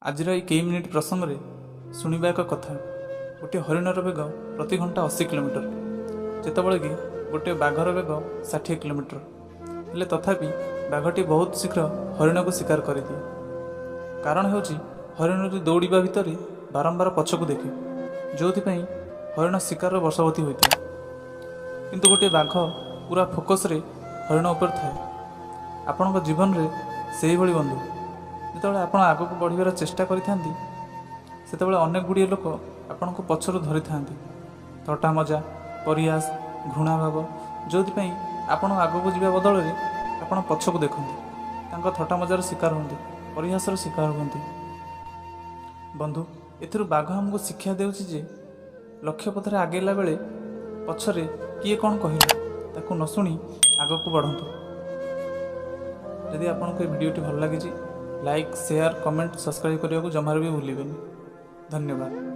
ଆଜିର ଏଇ କେଇ ମିନିଟ୍ ପ୍ରସଙ୍ଗରେ ଶୁଣିବା ଏକ କଥା। ଗୋଟିଏ ହରିଣର ବେଗ ପ୍ରତି ଘଣ୍ଟା 80 କିଲୋମିଟର, ଯେତେବେଳେ କି ଗୋଟିଏ ବାଘର ବେଗ 60 କିଲୋମିଟର। ହେଲେ ତଥାପି ବାଘଟି ବହୁତ ଶୀଘ୍ର ହରିଣକୁ ଶିକାର କରିଦିଏ। କାରଣ ହେଉଛି, ହରିଣଟି ଦୌଡ଼ିବା ଭିତରେ ବାରମ୍ବାର ପଛକୁ ଦେଖେ, ଯେଉଁଥିପାଇଁ ହରିଣ ଶିକାରର ବଶବର୍ତ୍ତୀ ହୋଇଥାଏ। କିନ୍ତୁ ଗୋଟିଏ ବାଘ ପୁରା ଫୋକସ୍ରେ ହରିଣ ଉପରେ ଥାଏ। ଆପଣଙ୍କ ଜୀବନରେ ସେଇଭଳି ବନ୍ଧୁ, ଯେତେବେଳେ ଆପଣ ଆଗକୁ ବଢ଼ିବାର ଚେଷ୍ଟା କରିଥାନ୍ତି, ସେତେବେଳେ ଅନେକ ଗୁଡ଼ିଏ ଲୋକ ଆପଣଙ୍କୁ ପଛରୁ ଧରିଥାନ୍ତି, ଥଟ୍ଟା ମଜା, ପରିହାସ, ଘୃଣା ଭାବ, ଯେଉଁଥିପାଇଁ ଆପଣ ଆଗକୁ ଯିବା ବଦଳରେ ଆପଣ ପଛକୁ ଦେଖନ୍ତି, ତାଙ୍କ ଥଟ୍ଟା ମଜାର ଶିକାର ହୁଅନ୍ତି, ପରିହାସର ଶିକାର ହୁଅନ୍ତି। ବନ୍ଧୁ, ଏଥିରୁ ବାଘ ଆମକୁ ଶିକ୍ଷା ଦେଉଛି ଯେ ଲକ୍ଷ୍ୟ ପଥରେ ଆଗେଇଲା ବେଳେ ପଛରେ କିଏ କ'ଣ କହିଲା, ତାକୁ ନ ଶୁଣି ଆଗକୁ ବଢ଼ନ୍ତୁ। ଯଦି ଆପଣଙ୍କୁ ଏ ଭିଡ଼ିଓଟି ଭଲ ଲାଗିଛି, ଲାଇକ୍, ସେୟାର, କମେଣ୍ଟ, ସବସ୍କ୍ରାଇବ୍ କରିବାକୁ ଜମାରୁ ବି ଭୁଲିବେନି। ଧନ୍ୟବାଦ।